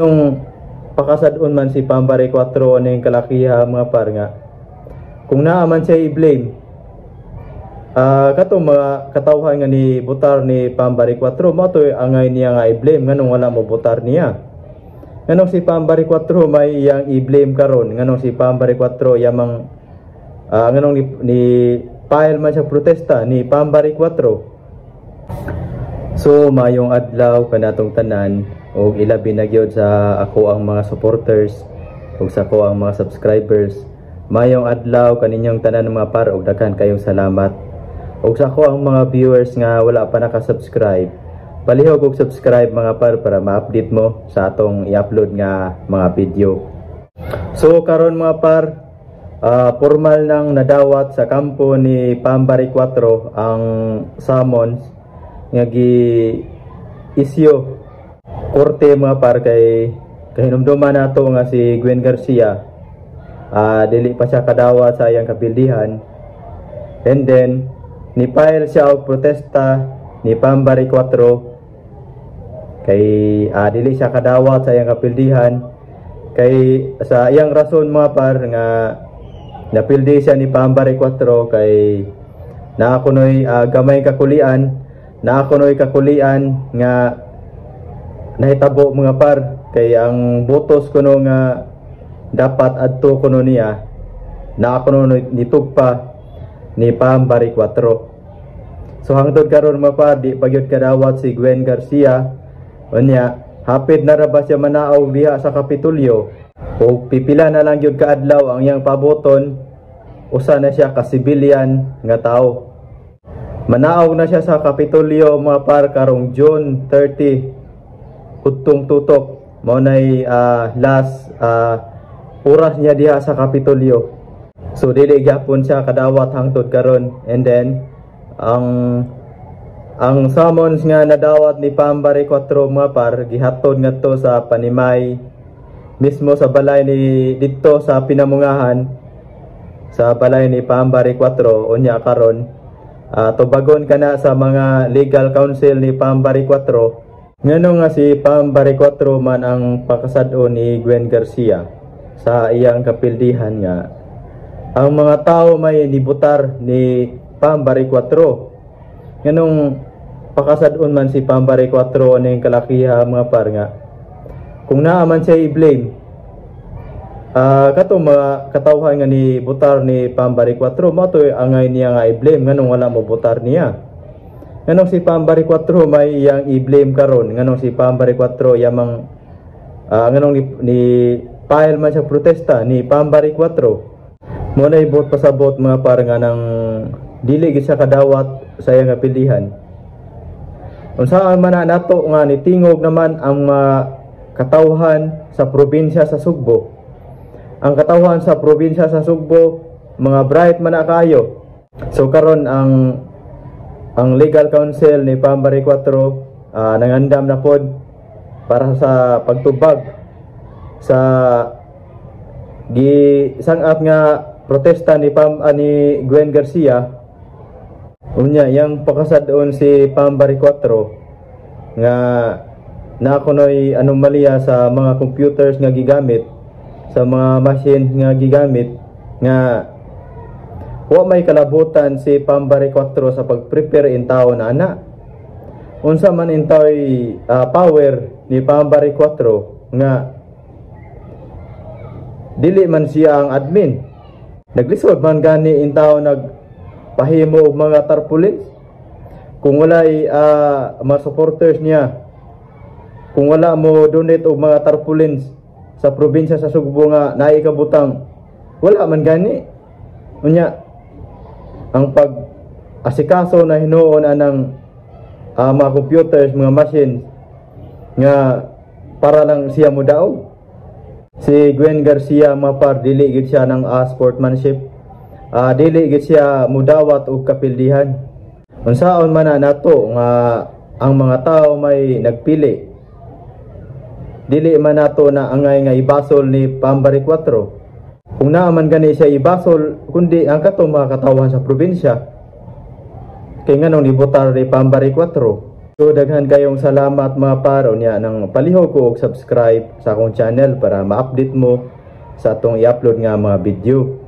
Yung pakasad-on man si Pambari 4 aning kalakiha, mga par, nga kung naa man siya i-blame, katong mga katawhan nga ni butar ni Pambari 4 mo to angay niya nga i-blame. Nganong wala mo butar niya? Nganong si Pambari 4 may iyang i-blame karon? Nganong si Pambari 4 yamang nganong ni file man siya protesta ni Pambari 4? So mayong adlaw kanatong tanan ug ilabi na gyud sa ako ang mga supporters ug sa ako ang mga subscribers. Mayong adlaw kaninyong tanan, mga par, ug daghan kayong salamat. Ug sa ako ang mga viewers nga wala pa naka-subscribe, palihog og subscribe, mga par, para ma-update mo sa atong i-upload nga mga video. So karon, mga par, formal nang nadawat sa kampo ni Pambari 4 ang summons nga gi isyu korte, mga par, kay kahinumduman nato nga si Gwen Garcia, dili pa siya kadawat sa iyang kapildihan and then ni file siya og protesta ni Pambari 4 kay dili siya kadawat sa iyang kapildihan, kay sa iyang rason, mga par, nga napildi siya ni Pambari 4 kay naa kunoy gamay kakulian, naa kunoy kakulian nga nahitabo, mga par, kay ang butos kuno nga dapat adto kuno niya naa kuno nitugpa ni Pambari 4. So hangtod karon, mga par, di pa gyud kadawat si Gwen Garcia. Unya hapit na ra ba siya manaog diha sa Kapitolyo o pipila na lang gyud kaadlaw ang iyang pabuton, usa na siya ka civilian nga tao. Manaog na siya sa Kapitolyo, mga par, karong June 30 udtong tutok. Mao nay last oras niya diha sa Kapitolyo. So dili gyapon siya kadawat hangtod karon. And then ang summons nga nadawat ni Pambari 4, mga par, gihatod ngadto sa Panimay mismo, sa balay ni didto sa Pinamungahan, sa balay ni Pambari 4. Unya karon tubagon kana sa mga legal counsel ni Pambari 4. Ngano nga si Pambari 4 man ang pakasad-on ni Gwen Garcia sa iyang kapildihan nga ang mga tao may nibutar ni Pambari 4? Nganong pakasad-on man si Pambari 4 aning kalakiha, mga par, nga kung naa man siya i-blame, katong mga katawhan nga ni butar ni Pambari 4 mo to angay niya nga i-blame? Nganong wala mo butar niya? Nganong si Pambari 4 may iyang i-blame karon? Nganong si Pambari 4 yamang nganong ni file man siya protesta ni Pambari 4? Mo na ibot pasabot, mga par, nga nang dili gid siya kadawat sa iyang kapildihan. Unsaan man na nato nga nitingog naman ang mga katawhan sa probinsya sa Sugbo. Ang katawhan sa probinsya sa Sugbo, mga bright man na kayo. So karon ang legal counsel ni Pambari 4 nangandam na pod para sa pagtubag sa gi sangat nga protesta ni Gwen Garcia. Unya yang pakasad-on si Pambari 4 nga naa kunoy anomalya sa mga computers nga gigamit, sa mga machine nga gigamit, nga wa may kalabutan si Pambari 4 sa pag-prepare in tao na ana. Unsa man intaw'y power ni Pambari 4 nga dili man siya ang admin? Naglisod man gani in tao nagpahimo og mga tarpaulins kung walay mga supporters niya, kung wala mo donate og mga tarpaulins sa probinsya sa Sugbo nga naay kabutang, wala man gani. Unya ang pag asikaso na hinuon anang mga computers, mga machines, nga para lang siya mo daog. Si Gwen Garcia, mga par, dili gid siya ng sportsmanship, dili gid siya mudawat og kapildihan. Unsaon man na nato nga ang mga tao may nagpili, dili man nato na angay nga ibasol ni Pambari 4. Kung naa man gani siya ibasol, kundi ang katong mga katawhan sa probinsya, kay nganong nibotar ni Pambari 4? So daghan kayong salamat, mga par. Unya nang palihog ko og subscribe sa akong channel para ma-update mo sa atong i-upload nga mga video.